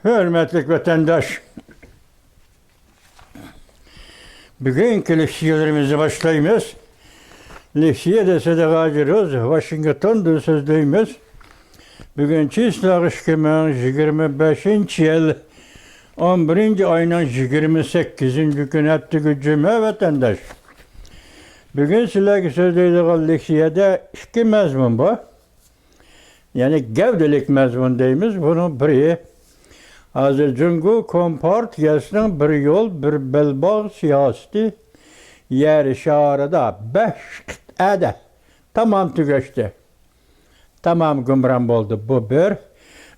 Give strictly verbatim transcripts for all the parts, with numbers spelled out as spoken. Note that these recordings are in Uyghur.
ھۆرمەتلىك ۋەتەنداش، بۈگۈنكى لېكسىيەلىرىمىزنى باشلايمىز. لېكسىيەدە سەدىقە ھاجى روز، ۋاشىنگتوندىن سۆزلەيمىز. بۈگۈن چىسلاغ ئىككى مىڭ يىگىرمە بەشىنچى يىل، ئون بىرىنچى ئاينىڭ يىگىرمە سەككىزىنچى كۈنى، ھەپتىگە جۈمە ۋەتەنداش. بۈگۈن سىلەرگە سۆزلەيدىغان لېكسىيەدە ئىككى مەزمۇن بار. يەنى گەۋدىلىك مەزمۇن دەيمىز. بۇنىڭ بىرى، ھازىر جۇڭگو كومپارتىيەسىنىڭ بىر يول، بىر بەلباغ سىياسىتى يەر شارىدا بەش قىتئەدە تامام تۈگەشتى. تامام گۇمران بولدى. بۇ بىر.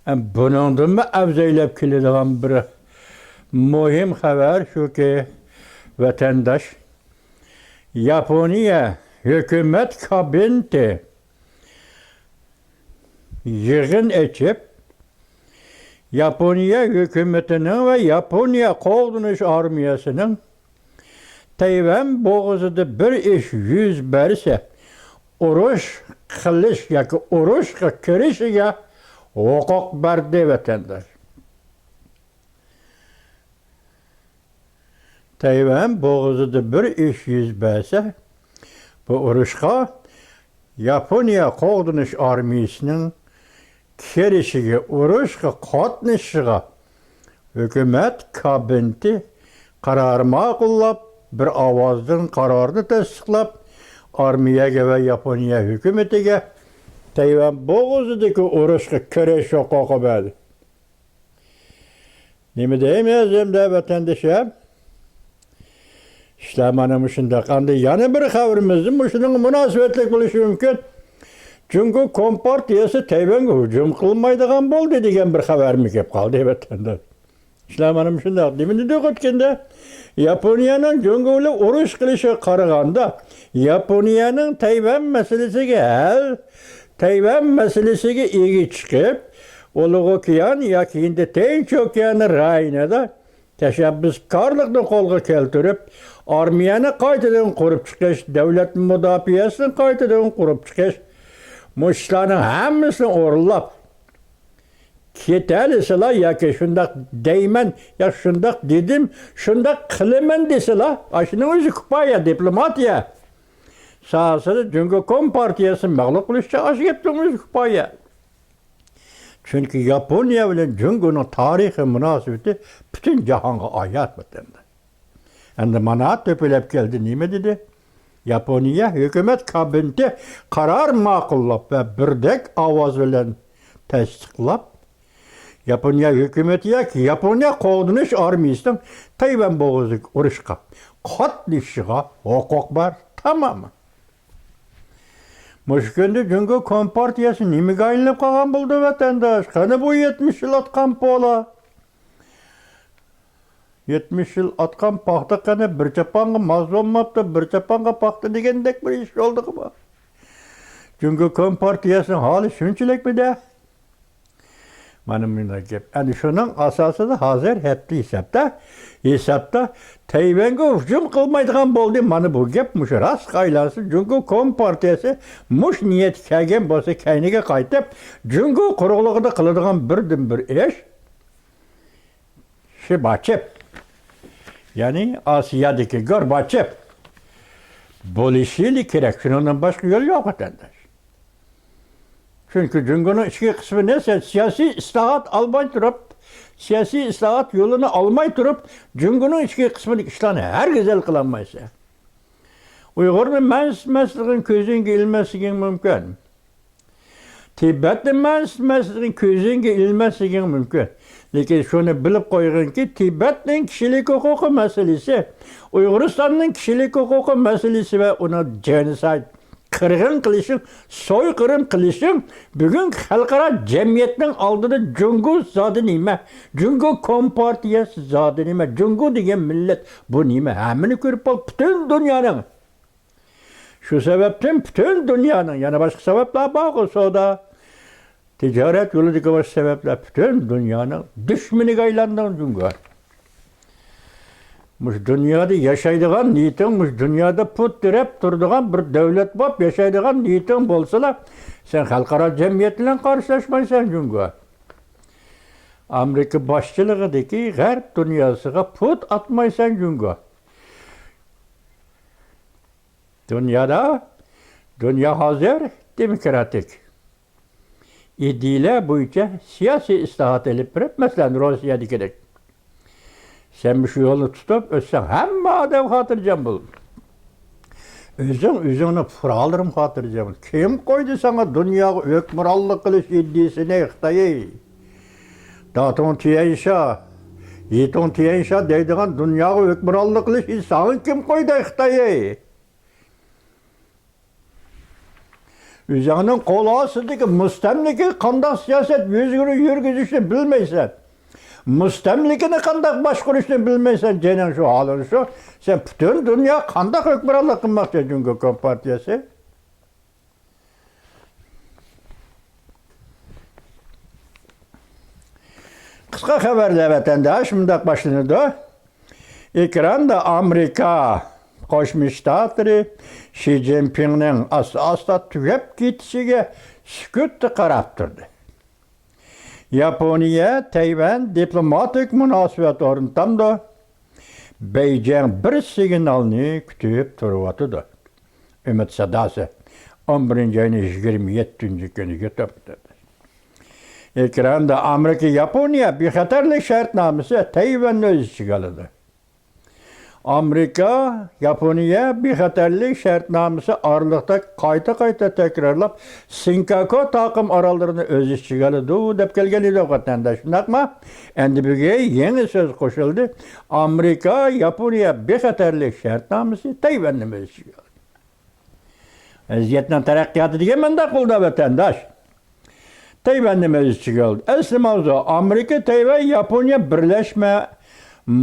بۇنىڭدىنمۇ ئەۋزەيلەپ كېلىدىغان بىر مۇھىم خەۋەر شۇكى، ۋەتەنداش، ياپونىيە ھۆكۈمەت كابىنېتى يىغىن ئېچىپ، ياپونىيە ھۆكۈمىتىنىڭ ۋە ياپونىيە قوغدىنىش ئارمىيەسىنىڭ تەيۋەن بوغۇزىدا بىر ئىش يۈز بەرسە، ئۇرۇش قىلىش ياكى ئۇرۇشقا كىرىشىگە ھوقۇق بەردى، ۋەتەنداش. تەيۋەن بوغۇزىدا بىر ئىش يۈز بەرسە، بۇ ئۇرۇشقا ياپونىيە قوغدىنىش ئارمىيىسىنىڭ كىرىشىگە، ئۇرۇشقا قاتنىشىشىغا ھۆكۈمەت كابىنېتى قارار ماقۇللاپ، بىر ئاۋازدىن قارارنى تەستىقلاپ، ئارمىيەگە ۋە ياپونىيە ھۆكۈمىتىگە تەيۋەن بوغۇزىدىكى ئۇرۇشقا كىرىش ھوقۇقى بەردى. نېمە دەيمىز ئەمدى، ۋەتەندىشىم؟ ئىشلار مانا مۇشۇنداق. ئاندىن يەنە بىر خەۋىرىمىزدىن مۇشۇنىڭغا مۇناسىۋەتلىك بولۇشى مۇمكىن. جۇڭگو كومپارتىيەسى تەيۋەنگە ھۇجۇم قىلمايدىغان بولدى دېگەن بىر خەۋەرمۇ كېلىپ قالدى، ۋەتەنداش. ئىشلار مانا مۇشۇنداق. نېمە دېدۇق ئۆتكەندە؟ ياپونىيەنىڭ جۇڭگو بىلەن ئۇرۇش قىلىشىغا قارىغاندا، ياپونىيەنىڭ تەيۋەن مەسىلىسىگە ھەل، تەيۋەن مەسىلىسىگە ئىگە چىقىپ، ئۇلۇغ ئوكيان ياكى ھىندى تىنچ ئوكيانى رايونىدا تەشەببۇسكارلىقنى قولغا كەلتۈرۈپ، ئارمىيەنى قايتىدىن قۇرۇپ چىقىش، دۆلەت مۇداپىئەسىنى قايتىدىن قۇرۇپ چىقىش، مۇشۇ ئىشلارنىڭ ھەممىسىنى ئورۇنلاپ، كېتەلىسىلا ياكى شۇنداق دەيمەن، يا شۇنداق دېدىم، شۇنداق قىلىمەن دېسىلا، ئاشۇنىڭ ئۆزى كۇپايە، دىپلوماتىيە ساھەسىدە جۇڭگو كومپارتىيەسى مەغلۇپ بولۇشىچە ئاشۇ گەپنىڭ ئۆزى كۇپايە. چۈنكى ياپونىيە بىلەن جۇڭگونىڭ تارىخىي مۇناسىۋىتى پۈتۈن جاھانغا ئايان ۋەتەندە. ئەمدى مانا تۆپىلەپ كەلدى، نېمە دېدى؟ ياپونىيە ھۆكۈمەت كابىنېتى قارار ماقۇللاپ ۋە بىردەك ئاۋاز بىلەن تەستىقلاپ، ياپونىيە ھۆكۈمىتى ياكى ياپونىيە قوغدىنىش ئارمىيىسىنىڭ تەيۋەن بوغۇزىدىكى ئۇرۇشقا قاتنىشىشىغا ھوقۇق بار. تامام. مۇشۇ كۈندە جۇڭگو كومپارتىيەسى نېمىگە ئايلىنىپ قالغان بولدى، ۋەتەنداش؟ قېنى بۇ يەتمىش يىل ئاتقان پولا؟ يەتمىش يىل ئاتقان پاختا قېنى؟ بىر چاپانغا ماز بولماپتۇ، بىر چاپانغا پاختا دېگەندەك بىر ئىش بولدىغۇ بۇ. جۇڭگو كومپارتىيەسىنىڭ ھالى شۇنچىلىكمىدە؟ مانا مۇنداق گەپ. ئەنە شۇنىڭ ئاساسىدا ھازىر ھەپتە ھېسابتا، ھېسابتا تەيۋەنگە ھۇجۇم قىلمايدىغان بولدى. مانا بۇ گەپ مۇشۇ راستقا ئايلانسا، جۇڭگو كومپارتىيەسى مۇشۇ نىيەتكە كەلگەن بولسا، كەينىگە قايتىپ، جۇڭگو قۇرۇقلۇقىدا قىلىدىغان بىردىنبىر ئىش شىباچېف، يەنى ئاسىيادىكى گورباچېف بولۇشى كېرەك. شۇنىڭدىن باشقا يول يوق، ۋەتەنداش. چۈنكى جۇڭگونىڭ ئىچكى قىسمىنى سەن سىياسىي ئىسلاھات ئالماي تۇرۇپ، سىياسىي ئىسلاھات يولىنى ئالماي تۇرۇپ، جۇڭگونىڭ ئىچكى قىسمىدىكى ئىشلارنى ھەرگىز ھەل قىلالمايسەن. ئۇيغۇرنى مەنسىتمەسلىكىڭ، كۆزۈڭگە ئىلماسلىقىڭ مۇمكىن. تىبەتنى مەنسىتمەسلىكىڭ، كۆزۈڭگە ئىلماسلىقىڭ مۇمكىن. لېكىن شۇنى بىلىپ قويغىنكى، تىبەتنىڭ كىشىلىك ھوقۇقى مەسىلىسى، ئۇيغۇرىستاننىڭ كىشىلىك ھوقۇقى مەسىلىسى ۋە ئۇنى جېنوسايد، قىرغىن قىلىشىڭ، سويقىرىم قىلىشىڭ بۈگۈنكى خەلقئارا جەمئىيەتنىڭ ئالدىدا جۇڭگو زادى نېمە؟ جۇڭگو كومپارتىيەسى زادى نېمە؟ جۇڭگو دېگەن مىللەت بۇ نېمە؟ ھەممىنى كۆرۈپ بول، پۈتۈن دۇنيانىڭ. شۇ سەۋەبتىن پۈتۈن دۇنيانىڭ، يەنە باشقا سەۋەبلەر بارغۇ، سودا، تىجارەت يولىدىكى باشقا سەۋەبلەر، پۈتۈن دۇنيانىڭ دۈشمىنىگە ئايلاندىڭ جۇڭگو. مۇشۇ دۇنيادا ياشايدىغان نىيىتىڭ، مۇشۇ دۇنيادا پۇت تىرەپ تۇرىدىغان بىر دۆلەت بولۇپ ياشايدىغان نىيىتىڭ بولسىلا، سەن خەلقئارا جەمئىيەت بىلەن قارشىلاشمايسەن جۇڭگو. ئامېرىكا باشچىلىقىدىكى غەرب دۇنياسىغا پۇت ئاتمايسەن جۇڭگو. دۇنيادا، دۇنيا ھازىر دېموكراتىك ئىدىيەلەر بويىچە سىياسىي ئىسلاھات ئېلىپ بېرىپ، مەسىلەن، روسىيەدىكىدەك. سەن مۇشۇ يولنى تۇتۇپ ئۆتسەڭ، ھەممە ئادەم خاتىرجەم بولىدۇ. ئۆزۈڭ ئۆزۈڭنى پۇرالىرىم خاتىرجەم. كىم قويدى ساڭا دۇنياغا ھۆكۈمرانلىق قىلىش ئىدىيىسىنى، خىتاي؟ داتۇڭ تيەنشا، يىتۇڭ تيەنشا دەيدىغان دۇنياغا ھۆكۈمرانلىق قىلىش ئىدىيىسىنى ساڭا كىم قويدى، خىتاي؟ ئۆزۈڭنىڭ قول ئاستىدىكى مۇستەملىكە قانداق سىياسەت يۈرگۈزۈشنى بىلمەيسەن. مۇستەملىكىنى قانداق باشقۇرۇشنى بىلمەيسەن، جېنىڭ شۇ، ھالىڭ شۇ. سەن پۈتۈن دۇنيا قانداق ھۆكۈمرانلىق قىلماقچى جۇڭگو كومپارتىيەسى؟ قىسقا خەۋەردە ۋەتەنداش مۇنداق باشلىنىدۇ. ئېكراندا ئامېرىكا قوشما شتاتلىرى شى جىنپىڭنىڭ ئاستا-ئاستا تۈگەپ كېتىشىگە سۈكۈتتە قاراپ تۇردى. ياپونىيە، تەيۋەن دىپلوماتىك مۇناسىۋەت ئورنىتامدۇ؟ بېيجىڭ بىر سىگنالنى كۈتۈپ تۇرۇۋاتىدۇ. ئۈمىد ساداسى، ئون بىرىنچى ئاينىڭ يىگىرمە يەتتىنچى كۈنى يۇتۇپ. ئېكراندا ئامېرىكا ياپونىيە بىخەتەرلىك شەرتنامىسى تەيۋەننى ئۆز ئىچىگە ئالىدۇ. ئامېرىكا ياپونىيە بىخەتەرلىك شەرتنامىسى ئارىلىقتا قايتا-قايتا تەكرارلاپ، سىنكاكۇ تاقىم ئاراللىرىنى ئۆز ئىچىگە ئالىدۇ دەپ كەلگەن ئىدۇق، ۋەتەنداش، شۇنداقمۇ؟ ئەمدى بۈگۈن يېڭى سۆز قوشۇلدى. ئامېرىكا ياپونىيە بىخەتەرلىك شەرتنامىسى تەيۋەننىمۇ ئۆز ئىچىگە ئالدى. ۋەزىيەتنىڭ تەرەققىياتى دېگەن مۇنداق بولىدۇ، ۋەتەنداش. تەيۋەننىمۇ ئۆز ئىچىگە ئالدى. ئەسلى ماۋزۇ، ئامېرىكا، تەيۋەن، ياپونىيە بىرلەشمە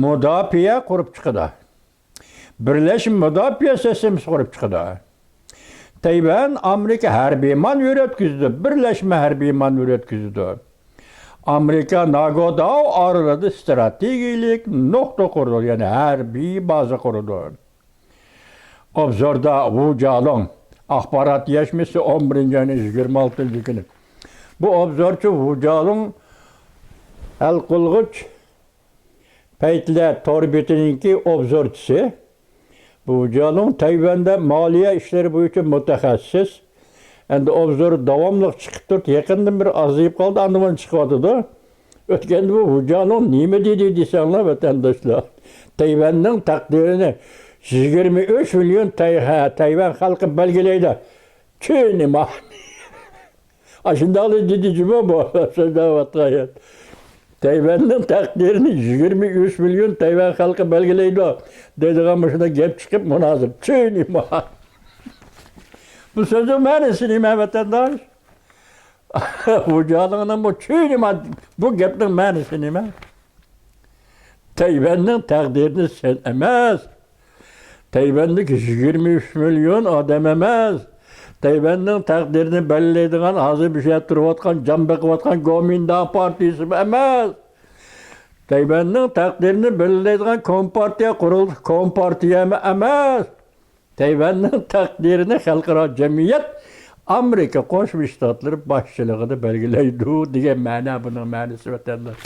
مۇداپىئە قۇرۇپ چىقىدۇ. بىرلەشمە مۇداپىئە سىستېمىسى قۇرۇپ چىقىدۇ. تەيۋەن ئامېرىكا ھەربىي مانېۋىر ئۆتكۈزىدۇ، بىرلەشمە ھەربىي مانېۋىر ئۆتكۈزىدۇ. ئامېرىكا ناگوداۋ ئارىلىدا ئىستراتېگىيەلىك نۇقتا قۇرىدۇ، يەنى ھەربىي بازا قۇرىدۇ. ئوبزوردا ۋۇ جيالۇڭ، ئاخبارات يەشمىسى، ئون بىرىنچى ئاينىڭ يىگىرمە ئالتىنچى كۈنى. بۇ ئوبزورچى ۋۇ جيالۇڭ ھەل قىلغۇچ پەيتلەر تور بېتىنىڭكى ئوبزورچىسى. بۇ ۋۇ جيالۇڭ تەيۋەندە مالىيە ئىشلىرى بويىچە مۇتەخەسسىس. ئەمدى ئوبزور داۋاملىق چىقىپ تۇرۇپ، يېقىندىن بېرى ئازىيىپ قالدى، ئاندىن چىقىۋاتىدۇ. ئۆتكەندە بۇ ۋۇ جيالۇڭ نېمە دېدى دېسەڭلار، ۋەتەنداشلار؟ تەيۋەننىڭ تەقدىرىنى يىگىرمە ئۈچ مىليون تەي-، ھە، تەيۋەن خەلقى بەلگىلەيدۇ. چۈنىما. ئاشۇنداقلا دېدى جۇمۇ بۇ سۆزلەۋاتقان. تەيۋەننىڭ تەقدىرىنى يىگىرمە ئۈچ مىليون تەيۋەن خەلقى بەلگىلەيدۇ دەيدىغان مۇشۇنداق گەپ چىقىپ مۇناسىپ. چۈنىما. بۇ سۆزنىڭ مەنىسى نېمە، ۋەتەنداش؟ ۋۇ جيالۇڭنىڭ بۇ چۈنىما، بۇ گەپنىڭ مەنىسى نېمە؟ تەيۋەننىڭ تەقدىرىنى سەن ئەمەس، تەيۋەندىكى يىگىرمە ئۈچ مىليون ئادەم ئەمەس، تەيۋەننىڭ تەقدىرىنى بەلگىلەيدىغان ھازىر بۇ يەردە تۇرۇۋاتقان، جان بېقىۋاتقان گومىنداڭ پارتىيىسىمۇ ئەمەس. تەيۋەننىڭ تەقدىرىنى بەلگىلەيدىغان كومپارتىيە قۇرۇلتىيى، كومپارتىيەمۇ ئەمەس. تەيۋەننىڭ تەقدىرىنى خەلقئارا جەمئىيەت ئامېرىكا قوشما شتاتلىرى باشچىلىقىدا بەلگىلەيدۇ دېگەن مەنە بۇنىڭ مەنىسى، ۋەتەنداش.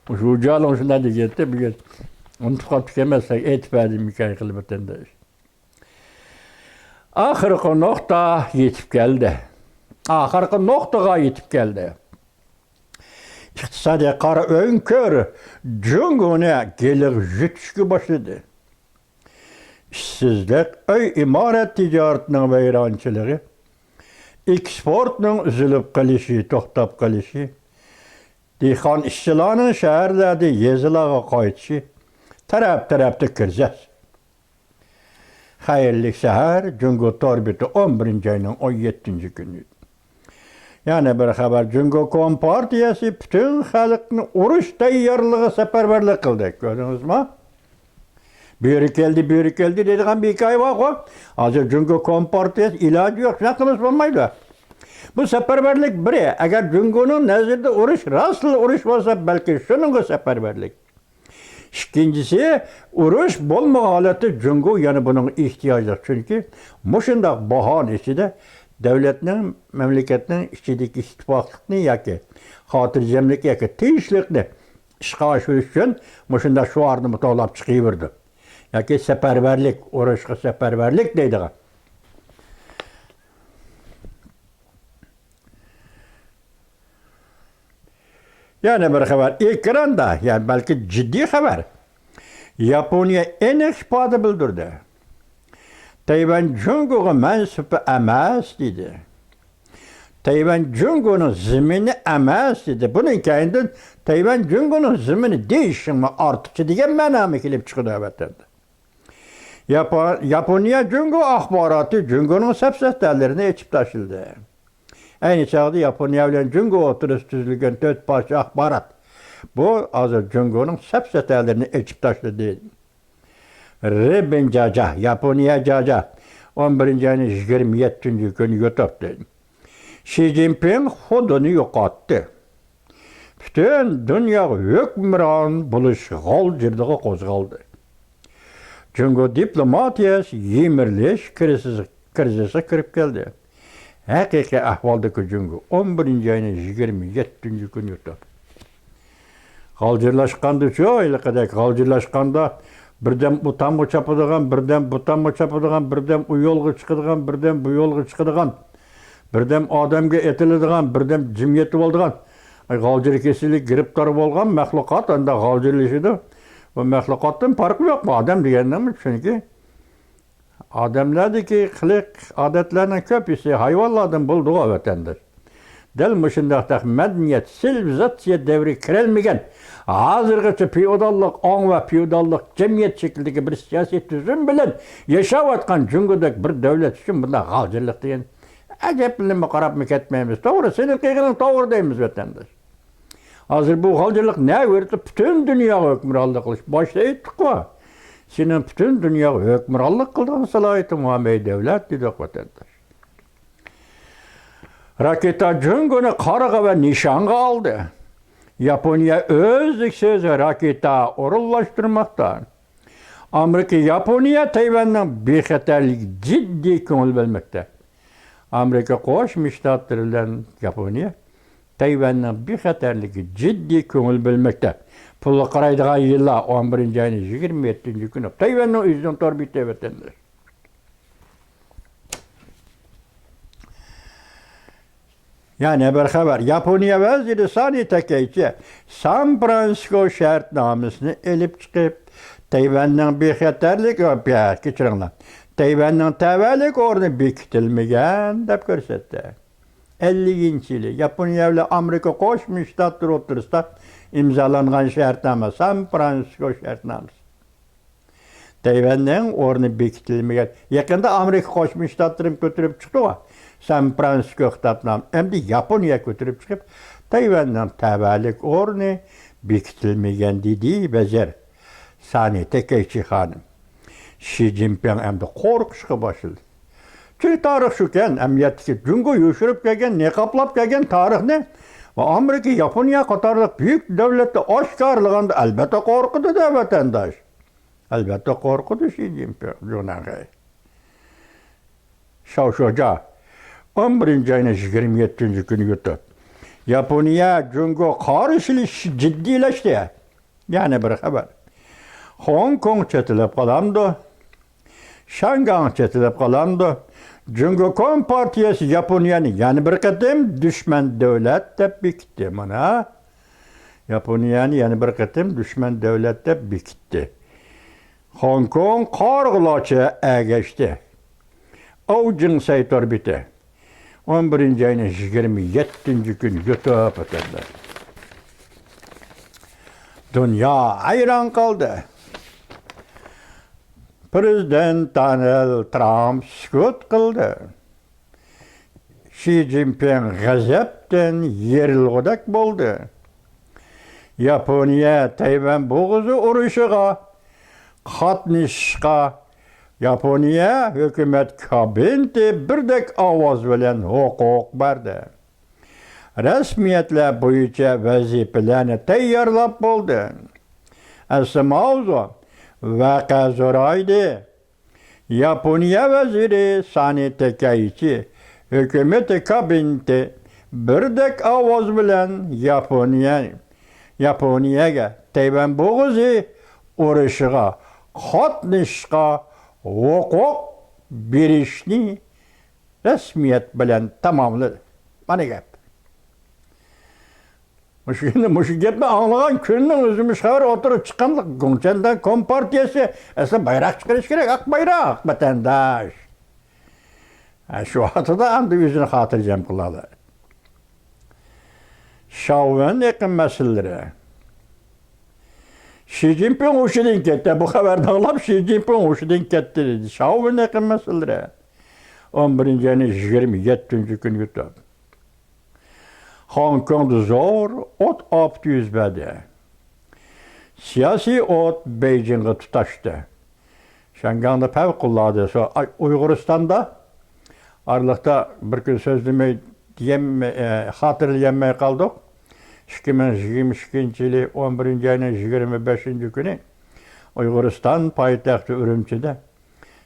مۇشۇ ۋۇ جيالۇڭ شۇنداق دېگەنتى، بۈگۈن ئۇنتۇپ قاپتىكەنمەن، سىلەرگە ئېيتىپ بەردىم ھېكايە قىلىپ، ۋەتەنداش. ئاخىرقى نۇقتا يېتىپ كەلدى. ئاخىرقى نۇقتىغا يېتىپ كەلدى. ئىقتىسادىي قارا ئۆڭكۈر جۇڭگونى گىلىغا يۇتۇشقا باشلىدى. ئىشسىزلىق، ئۆي ئىمارەت تىجارىتىنىڭ ۋەيرانچىلىقى، ئېكسپورتنىڭ ئۈزۈلۈپ قېلىشى، توختاپ قېلىشى، دېھقان ئىشچىلارنىڭ شەھەرلەردىن يېزىلارغا قايتىشى، تەرەپ-تەرەپتە كىرىزىس. خەيرلىك سەھەر، جۇڭگو تور بېتى، ئون بىرىنچى ئاينىڭ ئون يەتتىنچى كۈنى. يەنە بىر خەۋەر، جۇڭگو كومپارتىيەسى پۈتۈن خەلقنى ئۇرۇش تەييارلىقىغا سەپەرۋەرلىك قىلدى. كۆردىڭىزمۇ؟ بۇ يەرگە كەلدى، بۇ يەرگە كەلدى دەيدىغان بىر ھېكايە بارغۇ. ھازىر جۇڭگو كومپارتىيەسى ئىلاجى يوق، شۇنداق قىلمىسا بولمايدۇ. بۇ سەپەرۋەرلىك بىرى، ئەگەر جۇڭگونىڭ نەزىرىدە ئۇرۇش راستلا ئۇرۇش بولسا، بەلكى شۇنىڭغا سەپەرۋەرلىك. ئىككىنچىسى، ئۇرۇش بولمىغان ھالەتتە جۇڭگو يەنە بۇنىڭغا ئېھتىياجلىق، چۈنكى مۇشۇنداق باھانە ئىچىدە دۆلەتنىڭ، مەملىكەتنىڭ ئىچىدىكى ئىتتىپاقلىقنى ياكى خاتىرجەملىك ياكى تىنچلىقنى ئىشقا ئاشۇرۇش ئۈچۈن مۇشۇنداق شوئارنىمۇ توۋلاپ چىقىۋېرىدۇ. ياكى سەپەرۋەرلىك، ئۇرۇشقا سەپەرۋەرلىك دەيدىغان. يەنە بىر خەۋەر. ئېكراندا، يەنى بەلكى جىددىي خەۋەر. ياپونىيە ئېنىق ئىپادە بىلدۈردى. تەيۋەن جۇڭگوغا مەنسۇپ ئەمەس، دېدى. تەيۋەن جۇڭگونىڭ زېمىنى ئەمەس، دېدى. بۇنىڭ كەينىدىن تەيۋەن جۇڭگونىڭ زېمىنى دېيىشىڭمۇ ئارتۇقچە دېگەن مەنامۇ كېلىپ چىقىدۇ، ئەلۋەتتە. ياپو-، ياپونىيە جۇڭگو ئاخباراتى جۇڭگونىڭ سەپسەتەلىرىنى ئېچىپ تاشلىدى. ئەينى چاغدا ياپونىيە بىلەن جۇڭگو ئوتتۇرىسىدا تۈزۈلگەن تۆت پارچە ئاخبارات، بۇ ھازىر جۇڭگونىڭ سەپسەتەلىرىنى ئېچىپ تاشلىدى. رېبىن جاجا، ياپونىيە جاجا، ئون بىرىنچى ئاينىڭ يىگىرمە يەتتىنچى كۈنى يۇتۇپتۇ. شى جىنپىڭ خۇدىنى يوقاتتى. پۈتۈن دۇنياغا ھۆكۈمران بولۇش غالجىرلىقى قوزغالدى. جۇڭگو دىپلوماتىيەسى يىمىرىلىش كىرىزىس-، كىرىزىسىغا كىرىپ كەلدى. ھەقىقىي ئەھۋالدىكى جۇڭگو ئون بىرىنچى ئاينىڭ يىگىرمە يەتتىنچى كۈنى يۇتۇپ. غالجىرلاشقاندىچۇ، ھېلىقىدەك غالجىرلاشقاندا بىردەم ئۇ تامغا چاپىدىغان، بىردەم بۇ تامغا چاپىدىغان، بىردەم ئۇ يولغا چىقىدىغان، بىردەم بۇ يولغا چىقىدىغان، بىردەم ئادەمگە ئېتىلىدىغان، بىردەم جىم يېتىۋالىدىغان. ئاي، غالجىر كېسىلىگە گىرىپتار بولغان مەخلۇقات ئاندا غالجىرلىشىدۇ. بۇ مەخلۇقاتتىن پەرقى يوق بۇ ئادەم دېگەننىڭمۇ، چۈنكى ئادەملەردىكى قىلىق ئادەتلەرنىڭ كۆپىسى ھايۋانلاردىن بولىدىغۇ، ۋەتەنداش. دەل مۇشۇنداق مەدەنىيەت، سىۋىلىزاتسىيە دەۋرىگە كىرەلمىگەن، ھازىرغىچە فېئوداللىق ئاڭ ۋە فېئوداللىق جەمئىيەت شەكلىدىكى بىر سىياسىي تۈزۈم بىلەن ياشاۋاتقان جۇڭگودەك بىر دۆلەت ئۈچۈن بۇنداق غالجىرلىق دېگەن ئەجەبلىنىپمۇ قاراپمۇ كەتمەيمىز. توغرا، سېنىڭ قىلغىنىڭ توغرا دەيمىز، ۋەتەنداش. ھازىر بۇ غالجىرلىق نەۋرىدە پۈتۈن دۇنياغا ھۆكۈمرانلىق قىلىش. باشتا ئېيتتۇققۇ، سېنىڭ پۈتۈن دۇنياغا ھۆكۈمرانلىق قىلىدىغان سالاھىيىتىڭ ۋە مەي دۆلەت دېدۇق، ۋەتەنداش. راكېتا جۇڭگونى قارىغا ۋە نىشانغا ئالدى. ياپونىيە ئۆزلۈكسىز راكېتا ئورۇنلاشتۇرماقتا. ئامېرىكا ياپونىيە تەيۋەننىڭ بىخەتەرلىكىگە جىددىي كۆڭۈل بۆلمەكتە. ئامېرىكا قوشما شتاتلىرى بىلەن ياپونىيە تەيۋەننىڭ بىخەتەرلىكىگە جىددىي كۆڭۈل بۆلمەكتە. پۇلغا قارايدىغان يىللار، ئون بىرىنچى ئاينىڭ يىگىرمە يەتتىنچى كۈنى تەيۋەننىڭ ئۆزىنىڭ تور بېتى، ۋەتەنداش. يەنە بىر خەۋەر. ياپونىيە ۋەزىرى سانى تەكەيچى سان فرانسىسكو شەرتنامىسىنى ئېلىپ چىقىپ، تەيۋەننىڭ بىخەتەرلىك، كەچۈرۈڭلار، تەيۋەننىڭ تەۋەلىك ئورنى بېكىتىلمىگەن دەپ كۆرسەتتى. ئەللىكىنچى يىلى ياپونىيە بىلەن ئامېرىكا قوشما شتاتلىرى ئوتتۇرىسىدا ئىمزالانغان شەرتنامە، سان فرانسىسكو شەرتنامىسى. تەيۋەننىڭ ئورنى بېكىتىلمىگەن. يېقىندا ئامېرىكا قوشما شتاتلىرىمۇ كۆتۈرۈپ چىقتىغۇ، سان فرانسىسكو خىتابنامە. ئەمدى ياپونىيە كۆتۈرۈپ چىقىپ، تەيۋەننىڭ تەۋەلىك ئورنى بېكىتىلمىگەن، دېدى ۋەزىر سانى تەكەيچى خانىم. شى جىنپىڭ ئەمدى قورقۇشقا باشلىدى. چۈنكى تارىخ شۇكەن، ئەمەلىيەتتىكى جۇڭگو يوشۇرۇپ كەلگەن، نىقابلاپ كەلگەن تارىخنى ۋە ئامېرىكا، ياپونىيە قاتارلىق بۈيۈك دۆلەتلەر ئاشكارىلىغاندا، ئەلۋەتتە قورقىدۇ-دە، ۋەتەنداش. ئەلۋەتتە قورقىدۇ شى جىنپىڭ، جۇڭنەنخەي. شاۋشۇجا، ئون بىرىنچى ئاينىڭ يىگىرمە يەتتىنچى كۈنى يۇتۇپ. ياپونىيە، جۇڭگو قارشىلىشىش جىددىيلەشتى. يەنە بىر خەۋەر. خوڭكوڭ چېتىلىپ قالامدۇ؟ شياڭگاڭ چېتىلىپ قالامدۇ؟ جۇڭگو كومپارتىيەسى ياپونىيەنى يەنە بىر قېتىم دۈشمەن دۆلەت دەپ بېكىتتى. مانا، ياپونىيەنى يەنە بىر قېتىم دۈشمەن دۆلەت دەپ بېكىتتى. خوڭكوڭ قارىغۇلارچە ئەگەشتى. ئاۋ جىڭسەي تور بېتى. ئون بىرىنچى ئاينىڭ يىگىرمە يەتتىنچى كۈنى يۇتۇپ ئۆتەرلەر. دۇنيا ھەيران قالدى. پىرېزىدېنت دونالد ترامپ سۈكۈت قىلدى. شى جىنپىڭ غەزەپتىن يېرىلغۇدەك بولدى. ياپونىيە تەيۋەن بوغۇزى ئۇرۇشىغا قاتنىشىشقا ياپونىيە ھۆكۈمەت كابىنېتى بىردەك ئاۋاز بىلەن ھوقۇق بەردى. رەسمىيەتلەر بويىچە ۋەزىپىلەرنى تەييارلاپ بولدى. ئەسلى ماۋزۇ ۋەقە زورايدى. ياپونىيە ۋەزىرى سانى تەكەيچى ھۆكۈمىتى كابىنېتى بىردەك ئاۋاز بىلەن ياپونىيە، ياپونىيەگە تەيۋەن بوغۇزى ئۇرۇشىغا قاتنىشىشقا ھوقۇق بېرىشنى رەسمىيەت بىلەن تاماملىدى. مانا گەپ. مۇشۇ كۈنى، مۇشۇ گەپنى ئاڭلىغان كۈننىڭ ئۆزى مۇشۇ خەۋەر ئوتتۇرىغا چىققانلىق، گۇڭچەندەن كومپارتىيەسى ئەسلى بايراق چىقىرىش كېرەك، ئاق بايراق، ۋەتەنداش. ھە، شۇ ۋاقتىدا ئەمدى ئۆزىنى خاتىرجەم قىلالايدۇ. شاۋېن ئېقىم مەسىلىلىرى. شى جىنپىڭ ھوشىدىن كەتتى. بۇ خەۋەرنى ئاڭلاپ، شى جىنپىڭ ھوشىدىن كەتتى، دېدى. شاۋېن ئېقىم مەسىلىلىرى. ئون بىرىنچى ئاينىڭ يىگىرمە يەتتىنچى كۈنى يۈتۈپ. خوڭكوڭدا زور ئوت ئاپىتى يۈز بەردى. سىياسىي ئوت بېيجىڭغا تۇتاشتى. شياڭگاڭدا پەۋقۇلئاددە سو-، ئاي، ئۇيغۇرىستاندا ئارىلىقتا بىر كۈن سۆزلىمەي دېيەلمەي، ئە، خاتىرىلىيەلمەي قالدۇق. ئىككى مىڭ يىگىرمە ئىككىنچى يىلى ئون بىرىنچى ئاينىڭ يىگىرمە بەشىنچى كۈنى ئۇيغۇرىستان پايتەختى ئۈرۈمچىدە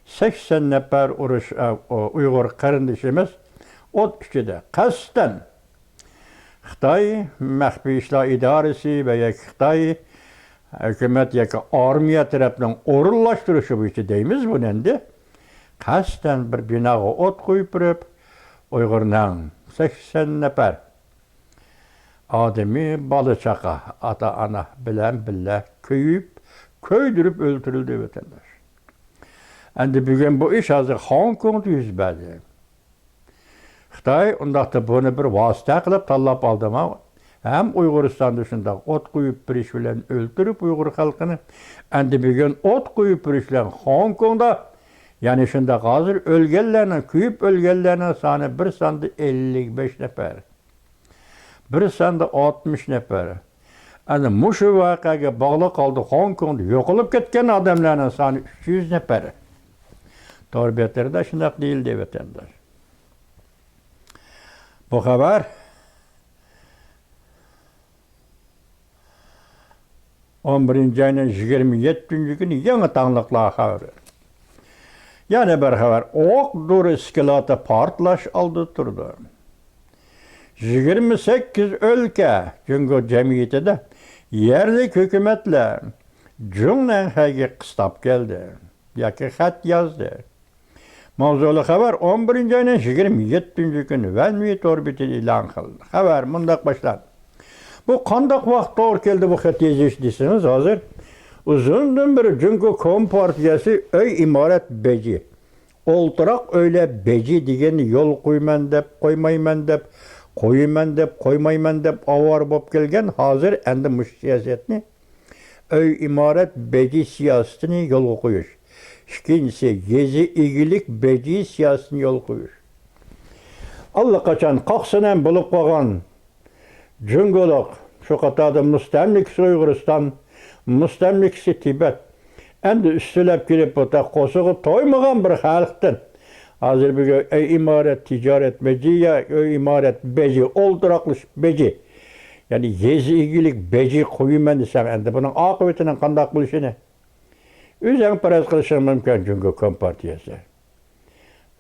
سەكسەن نەپەر ئۇرۇش، ئە، ئۇ-، ئۇيغۇر قېرىندىشىمىز ئوت ئىچىدە قەستەن خىتاي مەخپىي ئىشلار ئىدارىسى ۋە ياكى خىتاي ھۆكۈمەت ياكى ئارمىيە تەرەپنىڭ ئورۇنلاشتۇرۇشى بويىچە دەيمىز بۇنى ئەمدى، قەستەن بىر بىناغا ئوت قويۇپ بېرىپ، ئۇيغۇرنىڭ سەكسەن نەپەر ئادىمى، بالا-چاقا، ئاتا-ئانا بىلەن بىللە كۆيۈپ، كۆيدۈرۈپ ئۆلتۈرۈلدى، ۋەتەنداش. ئەمدى بۈگۈن بۇ ئىش ھازىر خوڭكوڭدا يۈز بەردى. خىتاي ئۇنداقتا بۇنى بىر ۋاسىتە قىلىپ تاللاپ ئالدىمۇ؟ ھەم ئۇيغۇرىستاندا شۇنداق ئوت قويۇپ بېرىش بىلەن ئۆلتۈرۈپ ئۇيغۇر خەلقىنى، ئەمدى بۈگۈن ئوت قويۇپ بېرىش بىلەن خوڭكوڭدا، يەنى شۇنداق ھازىر ئۆلگەنلەرنىڭ، كۆيۈپ ئۆلگەنلەرنىڭ سانى بىر ساندا ئەللىك بەش نەپەر. بىر ساندا ئاتمىش نەپەر. ئەنە مۇشۇ ۋەقەگە باغلىق ھالدا خوڭكوڭدا يوقىلىپ كەتكەن ئادەملەرنىڭ سانى ئۈچ يۈز نەپەر. تور بەتلىرىدە شۇنداق دېيىلدى، ۋەتەنداش. بۇ خەۋەر ئون بىرىنچى ئاينىڭ يىگىرمە يەتتىنچى كۈنى يېڭى تاڭلىقلار خەۋىرى. يەنە بىر خەۋەر، ئوق دورا ئىسكىلاتى پارتلاش ئالدىدا تۇرىدۇ. يىگىرمە سەككىز ئۆلكە جۇڭگو جەمئىيىتىدە يەرلىك ھۆكۈمەتلەر جۇڭنەنخەيگە قىستاپ كەلدى ياكى خەت يازدى. ماۋزۇلۇق خەۋەر ئون بىرىنچى ئاينىڭ يىگىرمە يەتتىنچى كۈنى ۋەنۋى تور بېتىدە ئېلان قىلىندى. خەۋەر مۇنداق باشلاندى. بۇ قانداق ۋاقىت توغرا كەلدى بۇ خەت يېزىش دېسىڭىز، ھازىر ئۇزۇندىن بېرى جۇڭگو كومپارتىيەسى ئۆي ئىمارەت بېجى، ئولتۇراق ئۆيلەر بېجى دېگەننى يول قويىمەن دەپ، قويمايمەن دەپ، قويىمەن دەپ، قويمايمەن دەپ ئاۋارە بولۇپ كەلگەن، ھازىر ئەمدى مۇشۇ سىياسەتنى، ئۆي ئىمارەت بېجى سىياسىتىنى يولغا قويۇش. ئىككىنچىسى، يېزا ئىگىلىك بېجى سىياسىتىنى يولغا قويۇش. ئاللىقاچان قاقسىنەم بولۇپ قالغان جۇڭگولۇق، شۇ قاتاردا مۇستەملىكىسى ئۇيغۇرىستان، مۇستەملىكىسى تىبەت، ئەمدى ئۈستىلەپ كېلىپ، بۇ تا قورسىقى تويمىغان بىر خەلقتىن ھازىر بۈگۈن ئۆي ئىمارەت، تىجارەت بېجى يا ئۆي ئىمارەت بېجى، ئولتۇراقلىشىش بېجى، يەنى يېزا ئىگىلىك بېجى قويىمەن دېسەڭ، ئەمدى بۇنىڭ ئاقىۋىتىنىڭ قانداق بولۇشىنى ئۆزۈڭ پەرەز قىلىشىڭ مۇمكىن، جۇڭگو كومپارتىيەسى.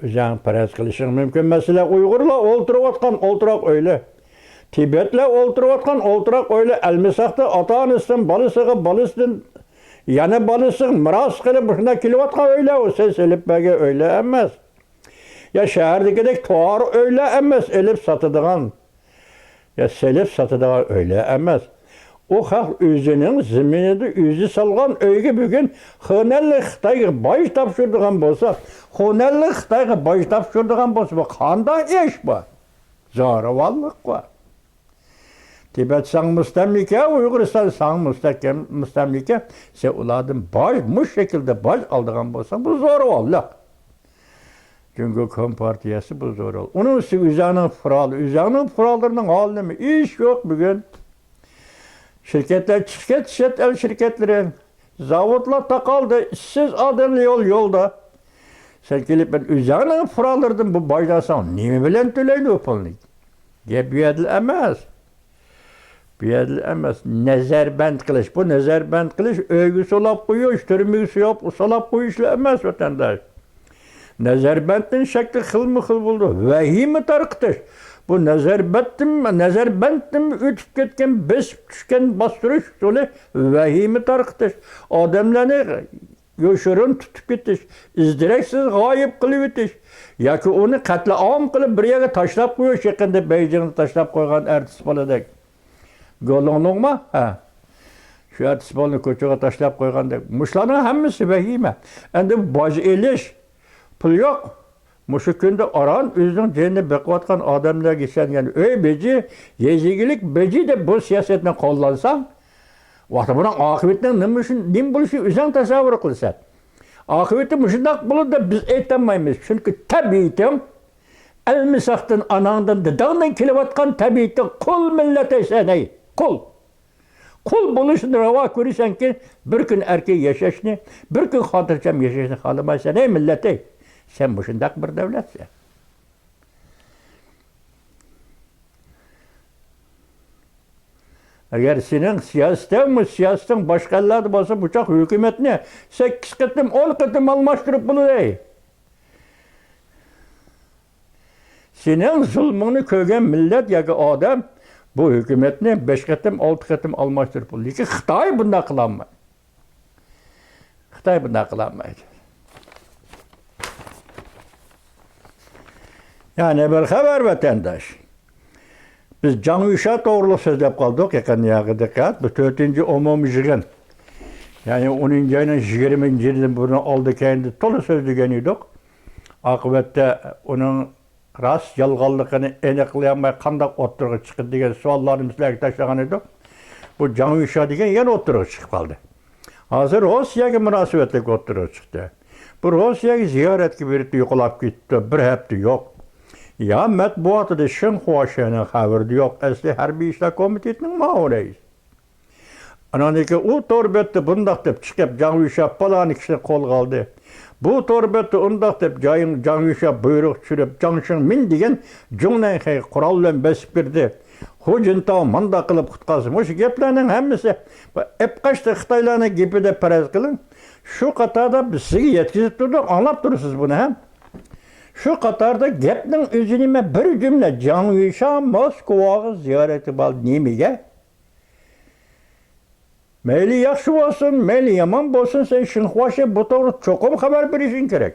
ئۆزۈڭ پەرەز قىلىشىڭ مۇمكىن، مەسىلەن، ئۇيغۇرلار ئولتۇرۇۋاتقان ئولتۇراق ئۆيلەر، تىبەتلەر ئولتۇرۇۋاتقان ئولتۇراق ئۆيلەر، ئەلمىساقتا ئاتا-ئانىسىدىن، بالىسىغا، بالىسىدىن يەنە بالىسىغا مىراس قىلىپ مۇشۇنداق كېلىۋاتقان ئۆيلەر، ئۇ سەن سېلىپ بەرگەن ئۆيلەر ئەمەس. يا شەھەردىكىدەك تار ئۆيلەر ئەمەس، ئېلىپ ساتىدىغان، يا سېلىپ ساتىدىغان ئۆيلەر ئەمەس. ئۇ خەق ئۆزىنىڭ زېمىنىدا ئۆزى سالغان ئۆيگە بۈگۈن خۇنەنلىك خىتايغا باج تاپشۇرىدىغان بولسا، خۇنەنلىك خىتايغا باج تاپشۇرىدىغان بولسا، بۇ قانداق ئىش بۇ؟ زورىۋاللىق بۇ. تىبەت ساڭا مۇستەملىكە، ئۇيغۇرىستان ساڭا مۇستەھكەم، مۇستەملىكە، سەن ئۇلاردىن باج، مۇشۇ شەكىلدە باج ئالىدىغان بولساڭ، بۇ زورىۋاللىق. جۇڭگو كومپارتىيەسى بۇ زورىۋال. ئۇنىڭ ئۈستىگە ئۆزەڭنىڭ پۇقرالىرى، ئۆزەڭنىڭ پۇقرالىرىنىڭ ھالى نېمە؟ ئىش يوق بۈگۈن. شىركەتلەر چىقىپ كەتتى، چەت ئەل شىركەتلىرى. زاۋۇتلار تاقالدى، ئىشسىز ئادەملەر يول، يولدا. سەن كېلىپ، مەن ئۆزەڭنىڭ پۇقرالىرىدىن بۇ باجنى ئالساڭ، نېمە بىلەن تۆلەيدۇ بۇ پۇلنى؟ گەپ بۇ يەردىلا ئەمەس. بۇ يەردىلا ئەمەس. نەزەربەند قىلىش. بۇ نەزەربەند قىلىش ئۆيگە سولاپ قويۇش، تۈرمىگە سولاپ، سولاپ قويۇشلا ئەمەس، ۋەتەنداش. نەزەربەندنىڭ شەكلى خىلمۇ خىل بولىدۇ. ۋەھىمە تارقىتىش. بۇ نەزەربەندتىن، نەزەربەندتىن ئۆتۈپ كەتكەن، بېسىپ چۈشكەن باستۇرۇش ئۇسۇلى ۋەھىمە تارقىتىش. ئادەملەرنى يوشۇرۇن تۇتۇپ كېتىش، ئىز-دېرەكسىز غايىب قىلىۋېتىش ياكى ئۇنى قەتلىئام قىلىپ بىر يەرگە تاشلاپ قويۇش، يېقىندا بېيجىڭدا تاشلاپ قويغان ئەرتىس بالىدەك. گولۇڭلۇڭما؟ ھە. شۇ ئەتىسى بالىنى كوچىغا تاشلاپ قويغاندەك. مۇشۇلارنىڭ ھەممىسى ۋەھىمە. ئەندى باج ئېلىش، پۇل يوق. مۇشۇ كۈندە ئاران ئۆزىنىڭ جېنىنى بېقىۋاتقان ئادەملەرگە ئىشەنگەن ئۆي بېجى، يېزا ئىگىلىك بېجى دەپ بۇ سىياسەتنى قوللانساڭ، ۋاقتى بۇنىڭ ئاقىۋىتىنىڭ نېمە ئۈچۈن، نېمە بولۇشىنى ئۆزۈڭ تەسەۋۋۇر قىلىسەن. ئاقىۋىتى مۇشۇنداق بولىدۇ دەپ بىز ئېيتالمايمىز. چۈنكى تەبىئىتىڭ ئەلمىساقتىن، ئاناڭدىن، داداڭدىن كېلىۋاتقان تەبىئىتىڭ. قۇل مىللەت ئەي سەن، ئەي، قۇل. قۇل بولۇشنى راۋا كۆرىسەنكى، بىر كۈن ئەركىن ياشاشنى، بىر كۈن خاتىرجەم ياشاشنى خالىمايسەن، ئەي مىللەت، ئەي. سەن مۇشۇنداق بىر دەۋلەتسەن. ئەگەر سېنىڭ سىياسىتىڭمۇ، سىياسىتىڭ باشقا ئەللەردە بولسا، بۇ چاغ ھۆكۈمەتنى سەككىز قېتىم، ئون قېتىم ئالماشتۇرۇپ بولىدۇ. سېنىڭ زۇلمۇڭنى كۆرگەن مىللەت ياكى ئادەم بۇ ھۆكۈمەتنى بەش قېتىم، ئالتە قېتىم ئالماشتۇرۇپ بولىدۇ. لېكىن خىتاي بۇنداق قىلالمايدۇ. خىتاي بۇنداق قىلالمايدۇ. يەنە بىر خەۋەر، ۋەتەنداش. بىز جاڭ يۈشا توغرىلىق سۆزلەپ قالدۇق. يېقىن ياقى دىققەت. بۇ تۆتىنچى ئومۇمىي يىغىن. يەنى ئونىنچى ئاينىڭ يىگىرمىنچىسىدىن بۇرۇن ئالدى كەينىدە تولا سۆزلىگەن ئىدۇق. ئاقىۋەتتە ئۇنىڭ راست يالغانلىقىنى ئېنىقلىيالماي قانداق ئوتتۇرىغا چىقتى دېگەن سوئاللارنى سىلەرگە تاشلىغان ئىدۇق. بۇ جاڭ يۈشا دېگەن يەنە ئوتتۇرىغا چىقىپ قالدى. ھازىر روسىيەگە مۇناسىۋەتلىك ئوتتۇرىغا چىقتى. بۇ روسىيەگە زىيارەتكە بېرىپتۇ، يوقاپ كېتىپتۇ، بىر ھەپتە يوق. يا مەتبۇئاتىدا شىنخۇا شىنىڭ خەۋىرى يوق، ئەسلى ھەربىي ئىشلار كومىتېتىنىڭ مۇئاۋىن رەئىسى. ئانىڭدىن كېيىن ئۇ تور بەتتە بۇنداق دەپ چىقىپ، جاڭ يۈشا پالانى كىشىنى قولغا ئالدى. بۇ تور بەتتە ئۇنداق دەپ جاڭ، جاڭ يۈشا بۇيرۇق چۈشۈرۈپ، جاڭ شىڭمىن دېگەن جۇڭنەنخەيگە قورال بىلەن بېسىپ كىردى. خۇ جىنتاۋ مانداق قىلىپ قۇتقازدى. مۇشۇ گەپلەرنىڭ ھەممىسى ئەپقاچتى خىتايلارنىڭ گېپى دەپ پەرەز قىلىڭ. شۇ قاتاردا بىز سىزگە يەتكۈزۈپ تۇردۇق، ئاڭلاپ تۇرىسىز بۇنى ھەم. شۇ قاتاردا گەپنىڭ ئۆزى نېمە؟ بىر جۈملە، جاڭ يۈشا موسكۋاغا زىيارەتكە باردى. نېمىگە؟ مەيلى ياخشى بولسۇن، مەيلى يامان بولسۇن، سەن شىنخۇا شىن بۇ توغرىدا چوقۇم خەۋەر بېرىشىڭ كېرەك.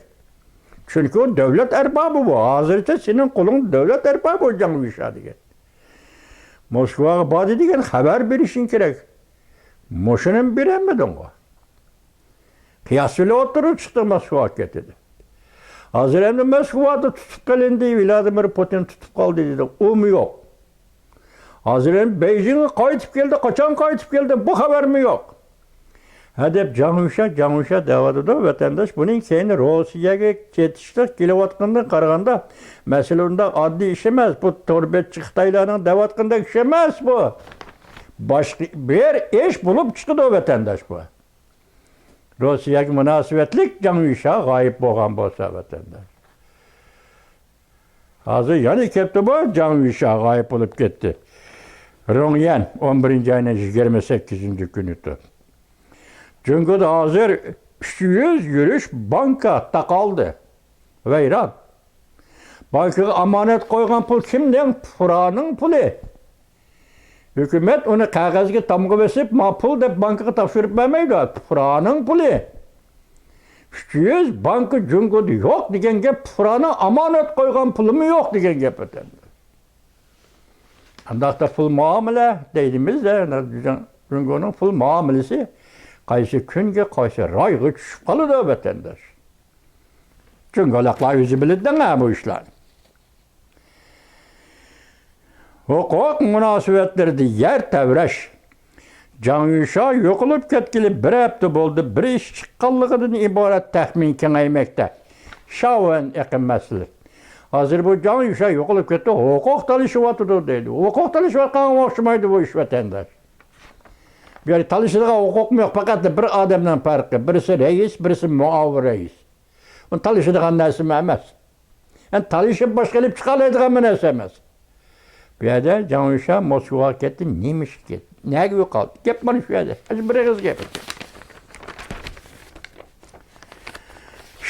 چۈنكى ئۇ دۆلەت ئەربابى بۇ. ھازىرچە سېنىڭ قولۇڭدا دۆلەت ئەربابى بۇ جاڭ يۈشا دېگەن. موسكۋاغا باردى دېگەن خەۋەر بېرىشىڭ كېرەك. مۇشۇنىمۇ بېرەلمىدىڭغۇ. قىياس بىلەن ئوتتۇرىغا چىقتى، موسكۋاغا كەتتى دەپ. ھازىر ئەمدى موسكۋادا تۇتۇپ قېلىندى، ۋلادىمىر پۇتىن تۇتۇپ قالدى دېدى. ئۇمۇ يوق. ھازىر ئەمدى بېيجىڭغا قايتىپ كەلدى، قاچان قايتىپ كەلدى، بۇ خەۋەرمۇ يوق. ھەدەپ جاڭ يۈشا، جاڭ يۈشا دەۋاتىدۇ، ۋەتەنداش. بۇنىڭ كەينى روسىيەگە چېتىشلىق كېلىۋاتقىنىدىن قارىغاندا، مەسىلە ئۇنداق ئاددىي ئىش ئەمەس. بۇ تور بەتچى خىتايلارنىڭ دەۋاتقىنىدەك ئىش ئەمەس بۇ. باشقا بىر ئىش بولۇپ چىقىدۇ، ۋەتەنداش، بۇ. روسىيەگە مۇناسىۋەتلىك جاڭ يۈشا غايىب بولغان بولسا، ۋەتەنداش. ھازىر يەنە كەپتۇ بۇ، جاڭ يۈشا غايىب بولۇپ كەتتى. رۇڭيەن، ئون بىرىنچى ئاينىڭ يىگىرمە سەككىزىنچى كۈنى تۇر. جۇڭگودا ھازىر ئۈچ يۈز يۈرۈش بانكا تاقالدى. ۋەيران. بانكىغا ئامانەت قويغان پۇل كىمنىڭ؟ پۇقرانىڭ پۇلى. ھۆكۈمەت ئۇنى قەغەزگە تامغا بېسىپ، ما پۇل دەپ بانكىغا تاپشۇرۇپ بەرمەيدۇ. پۇقرانىڭ پۇلى. ئۈچ يۈز بانكا جۇڭگودا يوق دېگەن گەپ، پۇقرانىڭ ئامانەت قويغان پۇلىمۇ يوق دېگەن گەپ ئەتەندى. ئانداقتا پۇل مۇئامىلە دەيدىمىز-دە، جۇڭگونىڭ پۇل مۇئامىلىسى قايسى كۈنگە، قايسى رايغا چۈشۈپ قالىدۇ، ۋەتەنداش؟ جۇڭگولۇقلار ئۆزى بىلىدىڭە بۇ ئىشلارنى. ھوقۇق مۇناسىۋەتلىرىدە يەر تەۋرەش. جاڭ يۈشا يوقىلىپ كەتكىلى بىر ھەپتە بولدى، بىر ئىش چىققانلىقىدىن ئىبارەت تەخمىن كېڭەيمەكتە. شياۋېن ئېقىم مەسىلىسى. ھازىر بۇ جاڭ يۈشا يوقىلىپ كەتتى، ھوقۇق تالىشىۋاتىدۇ دەيدۇ. ھوقۇق تالىشىۋاتقانغا ئوخشىمايدۇ بۇ ئىش، ۋەتەنداش. بۇ يەردە تالىشىدىغان ھوقۇقمۇ يوق، پەقەت بىر ئادەمنىڭ پەرقى، بىرسى رەئىس، بىرسى مۇئاۋىن رەئىس. ئۇنى تالىشىدىغان نەرسىمۇ ئەمەس. ئەمدى تالىشىپ باشقا ئېلىپ چىقالايدىغانمۇ نەرسە ئەمەس. بۇ يەردە جاڭ يۈشا موسكۋاغا كەتتى، نېمە ئىشقا كەتتى؟ نەگە يوقالدى؟ گەپ مانا شۇ يەردە. ئاشۇ بىر ئېغىز گەپ.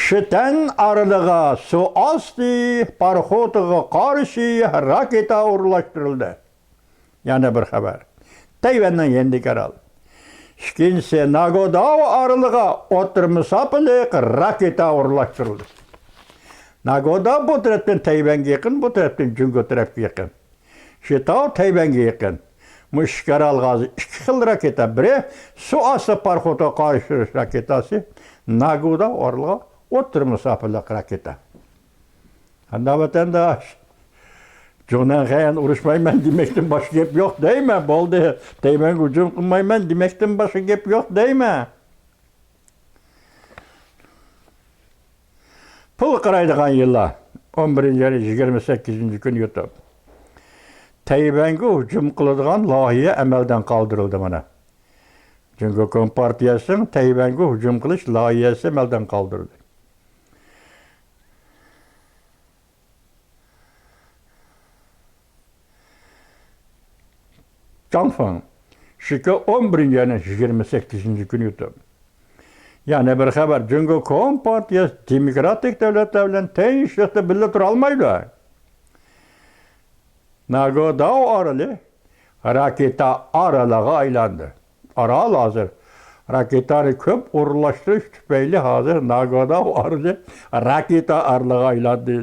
شىتەن ئارىلىغا سۇ ئاستى پاراخوتىغا قارشى راكېتا ئورۇنلاشتۇرۇلدى. يەنە بىر خەۋەر. تەيۋەننىڭ يېنىدىكى ئارال. ئىككىنچىسى، ناگوداۋ ئارىلىغا ئوتتۇرا مۇساپىلىك راكېتا ئورۇنلاشتۇرۇلدى. ناگوداۋ بۇ تەرەپتىن تەيۋەنگە يېقىن، بۇ تەرەپتىن جۇڭگو تەرەپكە يېقىن. شىتاۋ تەيۋەنگە يېقىن. مۇشۇ ئىككى ئارالغا ھازىر ئىككى خىل راكېتا. بىرى سۇ ئاستى پاراخوتىغا قارشى ئۇرۇش راكېتاسى، ناگوداۋ ئارىلىغا ئوتتۇرا مۇساپىلىك راكېتا. قانداق ۋەتەنداش؟ جۇڭنەنخەن ئۇرۇشمايمەن دېمەكتىن باشقا گەپ يوق دەيمەن، بولدى. تەيۋەنگە ھۇجۇم قىلمايمەن دېمەكتىن باشقا گەپ يوق دەيمەن. پۇل قارايدىغان يىللار. ئون بىرىنچى ئاينىڭ يىگىرمە سەككىزىنچى كۈنى يۇتۇپ. تەيۋەنگە ھۇجۇم قىلىدىغان لايىھە ئەمەلدىن قالدۇرۇلدى مانا. جۇڭگو كومپارتىيەسىنىڭ تەيۋەنگە ھۇجۇم قىلىش لايىھەسى ئەمەلدىن قالدۇرۇلدى. جاڭ فېڭ، شىكا ئون بىرىنچى ئاينىڭ يىگىرمە سەككىزىنچى كۈنى يۇتۇپ. يەنە بىر خەۋەر، جۇڭگو كومپارتىيەسى دېموكراتىك دۆلەتلەر بىلەن تىنچلىقتا بىللە تۇرالمايدۇ. ناگوداۋ ئارىلى راكېتا ئارىلىغا ئايلاندى. ئارال ھازىر راكېتانى كۆپ ئورۇنلاشتۇرۇش تۈپەيلى ھازىر ناگوداۋ ئارىلى راكېتا ئارىلىغا ئايلاندى.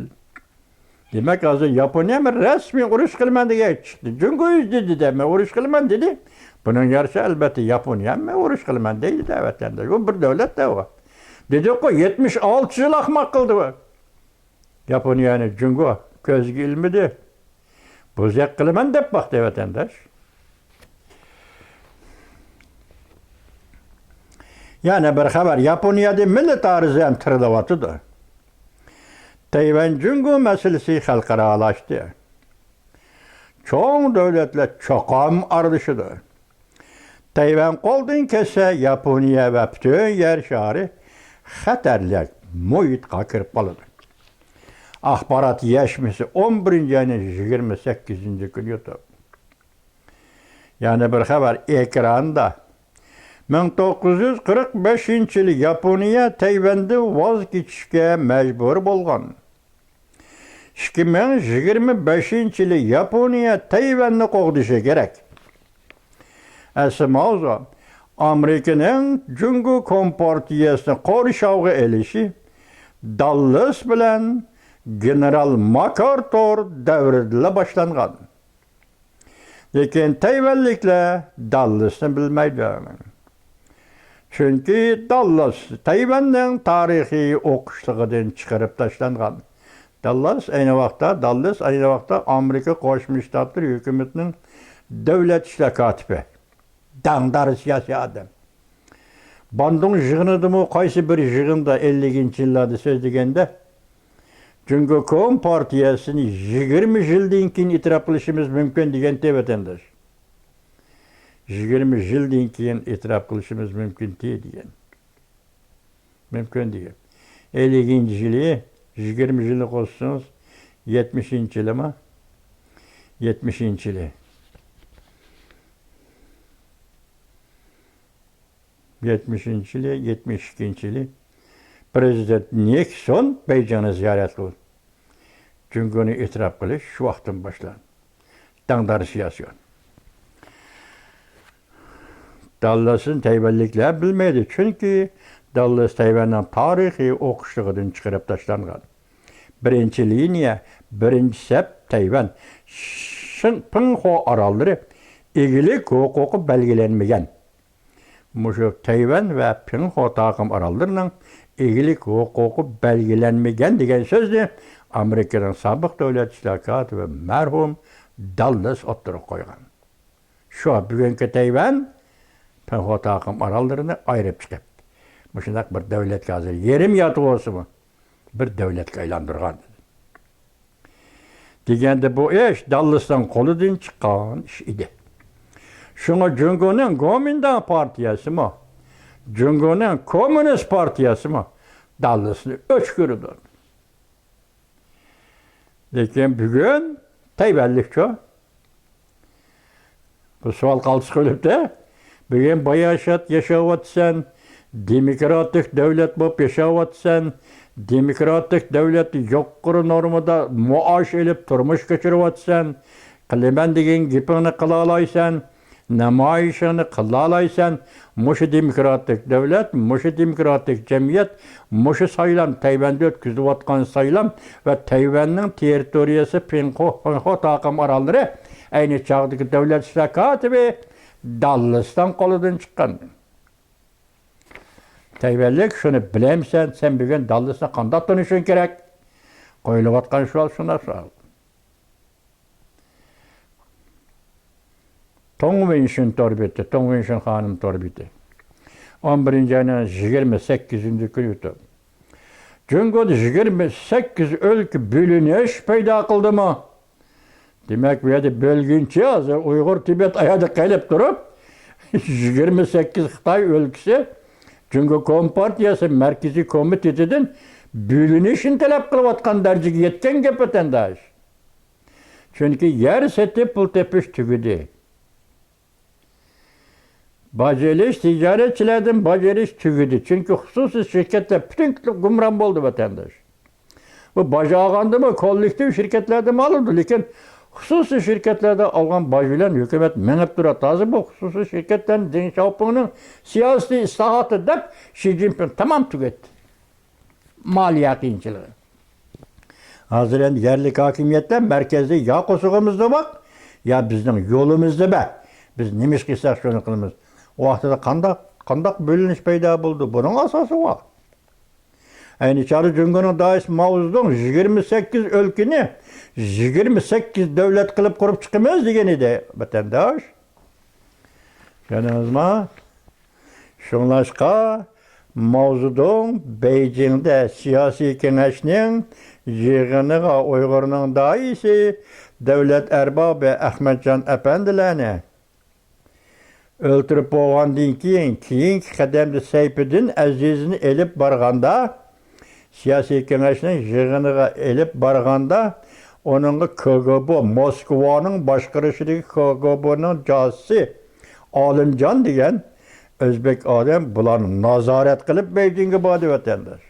دېمەك، ھازىر ياپونىيە مەن رەسمىي ئۇرۇش قىلىمەن دېگەن چىقتى. جۇڭگو يۈز دېدى دە، مەن ئۇرۇش قىلىمەن دېدى. بۇنىڭ يارىشى، ئەلۋەتتە، ياپونىيە مەن ئۇرۇش قىلىمەن دەيدۇ دە، ۋەتەنداش. بۇ بىر دۆلەت دە ئۇ. دېدۇققۇ، يەتمىش ئالتە يىل ئاخماق قىلدى بۇ. ياپونىيەنى جۇڭگو كۆزگە ئىلمىدى. بوزەك قىلىمەن دەپ باقتى، ۋەتەنداش. يەنە بىر خەۋەر، ياپونىيەدە مىللەت ئارىسى ھەم تىرىلىۋاتىدۇ. تەيۋەن جۇڭگو مەسىلىسى خەلقئارالاشتى. چوڭ دۆلەتلەر چوقۇم ئارىلىشىدۇ. تەيۋەن قولدىن كەتسە، ياپونىيە ۋە پۈتۈن يەر شارى خەتەرلىك مۇھىتقا كىرىپ قالىدۇ. ئاخبارات يەشمىسى ئون بىرىنچى ئاينىڭ يىگىرمە سەككىزىنچى كۈنى يۇتۇپ. يەنە بىر خەۋەر ئېكراندا. مىڭ توققۇز يۈز قىرىق بەشىنچى يىلى ياپونىيە تەيۋەندىن ۋاز كېچىشكە مەجبۇر بولغان. ئىككى مىڭ يىگىرمە بەشىنچى يىلى ياپونىيە تەيۋەننى قوغدىشى كېرەك. ئەسلى ماۋزۇ، ئامېرىكىنىڭ جۇڭگو كومپارتىيەسىنى قورشاۋغا ئېلىشى داللىس بىلەن گېنېرال ماكئارتۇر دەۋرىدىلا باشلانغان. لېكىن تەيۋەنلىكلەر داللىسنى بىلمەيدۇ. چۈنكى داللىس تەيۋەننىڭ تارىخىي ئوقۇشلۇقىدىن چىقىرىپ تاشلانغان. داللىس ئەينى ۋاقىتتا، داللىس ئەينى ۋاقىتتا ئامېرىكا قوشما شتاتلىرى ھۆكۈمىتىنىڭ دۆلەت ئىشلار كاتىپى. داڭدار سىياسىي ئادەم. باندۇڭ يىغىنىدىمۇ، قايسى بىر يىغىندا ئەللىكىنچى يىللاردا سۆزلىگەندە، جۇڭگو كومپارتىيەسىنى يىگىرمە يىلدىن كېيىن ئېتىراپ قىلىشىمىز مۇمكىن دېگەنتى، ۋەتەنداش. يىگىرمە يىلدىن كېيىن ئېتىراپ قىلىشىمىز مۇمكىنتى دېگەن. مۇمكىن دېگەن. ئەللىكىنچى يىلى، يىگىرمە يىلنى قوشسىڭىز، يەتمىشىنچى يىلىما؟ يەتمىشىنچى يىلى. يەتمىشىنچى يىلى، يەتمىش ئىككىنچى يىلى پرېزىدېنت نىكسون بېيجىڭنى زىيارەت قىلدى. جۇڭگونى ئېتىراپ قىلىش شۇ ۋاقىتتىن باشلاندى. داڭدار سىياسىيون. داللاسنى تەيۋەنلىكلەر بىلمەيدۇ، چۈنكى داللاس تەيۋەننىڭ تارىخىي ئوقۇشلۇقىدىن چىقىرىپ تاشلانغان. بىرىنچى لىنىيە، بىرىنچى سەپ تەيۋەن، شىن-، پىڭخو ئاراللىرى ئىگىلىك ھوقۇقى بەلگىلەنمىگەن. مۇشۇ تەيۋەن ۋە پىڭخو تاقىم ئاراللىرىنىڭ ئىگىلىك ھوقۇقى بەلگىلەنمىگەن دېگەن سۆزنى ئامېرىكىنىڭ سابىق دۆلەت ئىشلار كاتىپى مەرھۇم داللىس ئوتتۇرىغا قويغان. شۇ بۈگۈنكى تەيۋەن پىڭخو تاقىم ئاراللىرىنى ئايرىپ چىقىپ، مۇشۇنداق بىر دۆلەتكە ھازىر يېرىم يارتى بولسىمۇ، بىر دۆلەتكە ئايلاندۇرغان. دېگەندە بۇ ئىش داللىسنىڭ قولىدىن چىققان ئىش ئىدى. شۇڭا جۇڭگونىڭ گومىنداڭ پارتىيەسىمۇ، جۇڭگونىڭ كوممۇنىست پارتىيەسىمۇ داللىسنى ئۆچ كۆرىدۇ. لېكىن بۈگۈن تەيۋەنلىكچۇ؟ بۇ سوئال قالتىس قىلىپتۇ. بۈگۈن باياشات ياشاۋاتىسەن، دېموكراتىك دۆلەت بولۇپ ياشاۋاتىسەن، دېموكراتىك دۆلەتتە يۇقىرى نورمىدا مائاش ئېلىپ تۇرمۇش كەچۈرۈۋاتىسەن، قىلىمەن دېگەن گېپىڭنى قىلالايسەن، نامايىشىڭنى قىلالايسەن. مۇشۇ دېموكراتىك دۆلەت، مۇشۇ دېموكراتىك جەمئىيەت، مۇشۇ سايلام، تەيۋەندە ئۆتكۈزۈلۈۋاتقان سايلام ۋە تەيۋەننىڭ تېررىتورىيەسى پىڭخو، پىڭخو تاقىم ئاراللىرى ئەينى چاغدىكى دۆلەت ئىشلار كاتىپى داللىستان قولىدىن چىققان. تەيۋەنلىك، شۇنى بىلەمسەن؟ سەن بۈگۈن داللىسنى قانداق تونۇشۇڭ كېرەك؟ قويۇلۇۋاتقان سوئال شۇنداق سوئال. توڭ ۋېنشىن تور بېتى، توڭ ۋېنشىن خانىم تور بېتى. ئون بىرىنچى ئاينىڭ يىگىرمە سەككىزىنچى كۈنى يۇتۇپ، جۇڭگودا يىگىرمە سەككىز ئۆلكە بۆلۈنۈش پەيدا قىلدىمۇ؟ دېمەك، بۇ يەردە بۆلگۈنچى ھازىر ئۇيغۇر، تىبەت ئاياغدا قېلىپ تۇرۇپ، يىگىرمە سەككىز خىتاي ئۆلكىسى جۇڭگو كومپارتىيەسى مەركىزىي كومىتېتىدىن بۆلۈنۈشىنى تەلەپ قىلىۋاتقان دەرىجىگە يەتكەن گەپ، ۋەتەنداش. چۈنكى يەر سېتىپ پۇل تېپىش تۈگىدى. باج ئېلىش، تىجارەتچىلەردىن باج ئېلىش تۈگىدى. چۈنكى خۇسۇسىي شىركەتلەر پۈتۈن گۇمران بولدى، ۋەتەنداش. بۇ باج ئالغاندىمۇ كوللېكتىپ شىركەتلەردىنمۇ ئالىدۇ، لېكىن خۇسۇسىي شىركەتلەردىن ئالغان باج بىلەن ھۆكۈمەت مېڭىپ تۇراتتى. ھازىر بۇ خۇسۇسىي شىركەتلەرنى دېڭ شياۋپىڭنىڭ سىياسىي ئىسلاھاتى دەپ شى جىنپىڭ تامام تۈگەتتى. مالىيە قىيىنچىلىقى. ھازىر ئەمدى يەرلىك ھاكىمىيەتلەر مەركەزدە يا قورسىقىمىزدا باق، يا بىزنىڭ يولىمىزدا بەر. بىز نېمە ئىش قىلساق شۇنى قىلىمىز. ئۇ ۋاقتىدا قانداق، قانداق بۆلۈنۈش پەيدا بولدى؟ بۇنىڭ ئاساسى بار. ئەينى چاغدا جۇڭگونىڭ دائىيسى ماۋزېدۇڭ يىگىرمە سەككىز ئۆلكىنى يىگىرمە سەككىز دۆلەت قىلىپ قۇرۇپ چىقىمىز دېگەن ئىدى، ۋەتەنداش. چۈشەندىڭىزمۇ؟ شۇڭلاشقا، ماۋزېدۇڭ بېيجىڭدە سىياسىي كېڭەشنىڭ يىغىنىغا ئۇيغۇرنىڭ دائىيسى، دۆلەت ئەربابى ئەخمەتجان ئەپەندىلەرنى ئۆلتۈرۈپ بولغاندىن كېيىن، كېيىنكى قەدەمدە سەيپىدىن ئەزىزنى ئېلىپ بارغاندا، سىياسىي كېڭەشنىڭ يىغىنىغا ئېلىپ بارغاندا، ئۇنىڭغا كىگبو، موسكۋانىڭ باشقۇرۇشىدىكى كىگبونىڭ جاسۇسى ئالىمجان دېگەن ئۆزبېك ئادەم بۇلارنى نازارەت قىلىپ بېيجىڭغا باردى، ۋەتەنداش.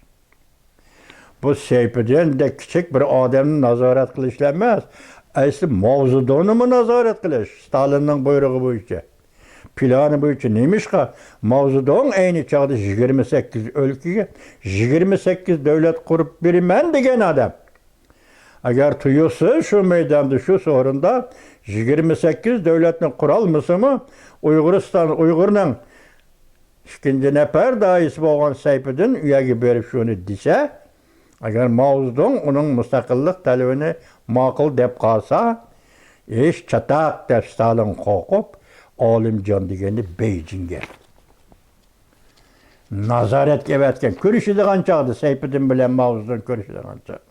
بۇ سەيپىدىندەك كىچىك بىر ئادەمنى نازارەت قىلىشلا ئەمەس، ئەسلى ماۋزېدۇڭنىمۇ نازارەت قىلىش، ستالىننىڭ بۇيرۇقى بويىچە، پىلانى بويىچە. نېمىشقا؟ ماۋزېدۇڭ ئەينى چاغدا يىگىرمە سەككىز ئۆلكىگە يىگىرمە سەككىز دۆلەت قۇرۇپ بېرىمەن دېگەن ئادەم. ئەگەر تۇيۇقسىز شۇ مەيداندا، شۇ سورۇندا يىگىرمە سەككىز دۆلەتنى قۇرالمىسىمۇ، ئۇيغۇرىستان، ئۇيغۇرنىڭ ئىككىنچى نەپەر دائىيسى بولغان سەيپىدىن ئۇ يەرگە بېرىپ شۇنى دېسە، ئەگەر ماۋزېدۇڭ ئۇنىڭ مۇستەقىللىق تەلىپىنى ماقۇل دەپ قالسا، ئىش چاتاق دەپ ستالىن قورقۇپ، ئالىمجان دېگەننى بېيجىڭگە نازارەتكە ئەۋەتكەن. كۆرۈشىدىغان چاغدا، سەيپىدىن بىلەن ماۋزېدۇڭ كۆرۈشىدىغان چاغدا.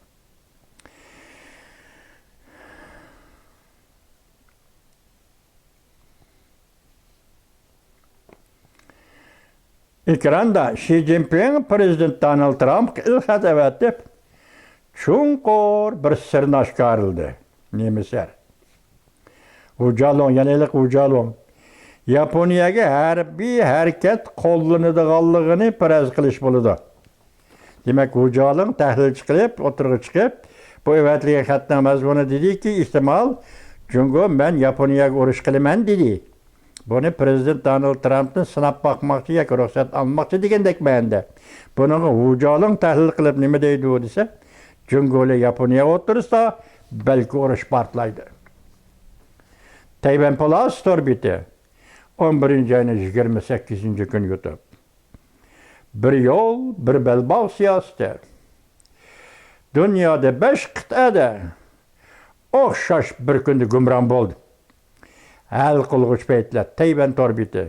ئېكراندا شى جىنپىڭ پىرېزىدېنت دونالد ترامپقا ئېلخەت ئەۋەتىپ، چوڭقۇر بىر سىرنى ئاشكارىلىدى. نېمە سىر؟ ۋۇجالۇڭ، يەنە ھېلىقى ۋۇجالۇڭ ياپونىيەگە ھەربىي ھەرىكەت قوللىنىدىغانلىقىنى پەرەز قىلىش بولىدۇ. دېمەك، ۋۇجالىڭ تەھلىلچى قىلىپ، ئوتتۇرىغا چىقىپ، بۇ ئەۋەتىلگەن خەتنىڭ مەزمۇنى دېدىكى، ئېھتىمال، جۇڭگو، مەن ياپونىيەگە ئۇرۇش قىلىمەن، دېدى. بۇنى پىرېزىدېنت دونالد ترامپتىن سىناپ باقماقچى ياكى رۇخسەت ئالماقچى دېگەندەك مەنىدە. بۇنىڭغا ۋۇجالىڭ تەھلىل قىلىپ نېمە دەيدۇ دېسە، جۇڭگو بىلەن ياپونىيە ئوتتۇرىسىدا بەلكى ئۇرۇش پارتلايدۇ. تەيۋەن پالاسى تور بېتى، ئون بىرىنچى ئاينىڭ يىگىرمە سەككىزىنچى كۈنى يۇتۇپ، بىر يول، بىر بەلباغ سىياسىتى. دۇنيادا بەش قىتئەدە ئوخشاش بىر كۈندە گۇمران بولدى. ھەل قىلغۇچ پەيتلەر، تەيۋەن تور بېتى،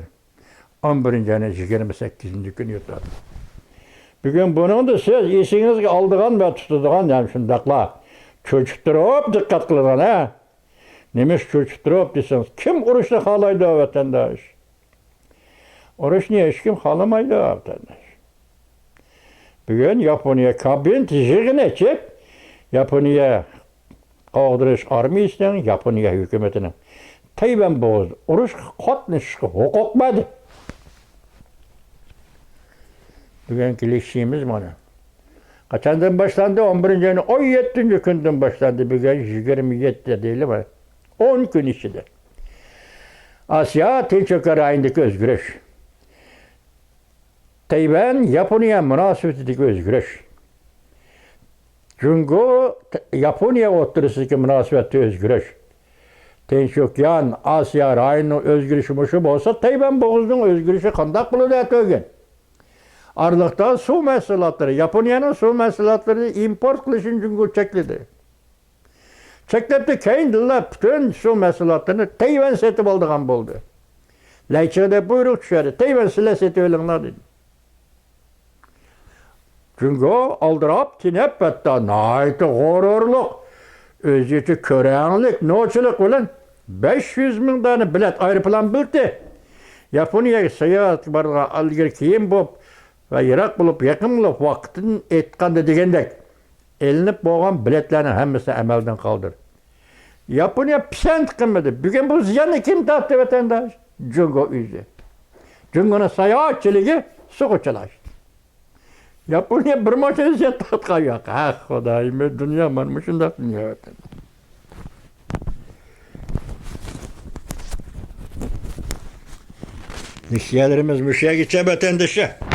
ئون بىرىنچى ئاينىڭ يىگىرمە سەككىزىنچى كۈنى يۇتۇپ. بۈگۈن بۇنىڭدا سىز ئېسىڭىزگە ئالىدىغان ۋە تۇتىدىغان، يەنى شۇنداقلا چۆچۈپ تۇرۇپ دىققەت قىلىدىغان، ھە؟ نېمە ئۈچۈن چۆچۈپ تۇرۇپ دېسىڭىز، كىم ئۇرۇشنى خالايدۇ، ۋەتەنداش؟ ئۇرۇشنى ھېچكىم خالىمايدۇ، ۋەتەنداش. بۈگۈن ياپونىيە كابىنېت يىغىنى ئېچىپ، ياپونىيە قوغدىنىش ئارمىيىسىنىڭ، ياپونىيە ھۆكۈمىتىنىڭ تەيۋەن بوغۇزىدا ئۇرۇشقا قاتنىشىشقا ھوقۇق بەردى. بۈگۈنكى لېكسىيىمىز مانا. قاچاندىن باشلاندى؟ ئون بىرىنچى ئاينىڭ ئون يەتتىنچى كۈنىدىن باشلاندى. بۈگۈن يىگىرمە يەتتە دېيىلىمۇ؟ ئون كۈن ئىچىدە. ئاسىيا تىنچ ئوكيان رايونىدىكى ئۆزگىرىش. تەيۋەن، ياپونىيە مۇناسىۋىتىدىكى ئۆزگىرىش. جۇڭگو، ياپونىيە ئوتتۇرىسىدىكى مۇناسىۋەتتە ئۆزگىرىش. تىنچ ئوكيان، ئاسىيا رايونىنىڭ ئۆزگىرىشى مۇشۇ بولسا، تەيۋەن بوغۇزىنىڭ ئۆزگىرىشى قانداق بولىدۇ ئەتىگۈن؟ ئارىلىقتا سۇ مەھسۇلاتلىرى، ياپونىيەنىڭ سۇ مەھسۇلاتلىرىنى ئىمپورت قىلىشىنى جۇڭگو چەكلىدى. چەكلەپتۇ، كەينىدىنلا پۈتۈن سۇ مەھسۇلاتلىرىنى تەيۋەن سېتىۋالىدىغان بولدى. لەيچىڭ دەپ بۇيرۇق چۈشۈردى، تەيۋەن سىلەر سېتىۋېلىڭلار دېدى. جۇڭگو ئالدىراپ، تېنەپ، ھەتتا ناھايىتى غۇرۇرلۇق، ئۆزىچە كۆرەڭلىك، نوچىلىق بىلەن بەش يۈز مىڭ دانە بېلەت، ئايروپىلان بېلىتى، ياپونىيەگە ساياھەتكە بارىدىغان ئىلگىرى كېيىن بولۇپ ۋە يىراق بولۇپ يېقىن بولۇپ، ۋاقتىدىن ئېيتقاندا دېگەندەك، ئېلىنىپ بولغان بېلەتلەرنىڭ ھەممىسىنى ئەمەلدىن قالدۇردى. ياپونىيە پىسەنت قىلمىدى. بۈگۈن بۇ زىياننى كىم تارتتى، ۋەتەنداش؟ جۇڭگو ئۆزى. جۇڭگونىڭ ساياھەتچىلىكى سۇغا چىلاشتى. ياپونىيە بىر ماشىنا زىيان تارتقان يوق. ھە، خۇدايىم، دۇنيا مانا مۇشۇنداق دۇنيا ۋەتەن. نېسىيەلىرىمىز مۇشۇ يەرگىچە، ۋەتەندىشى.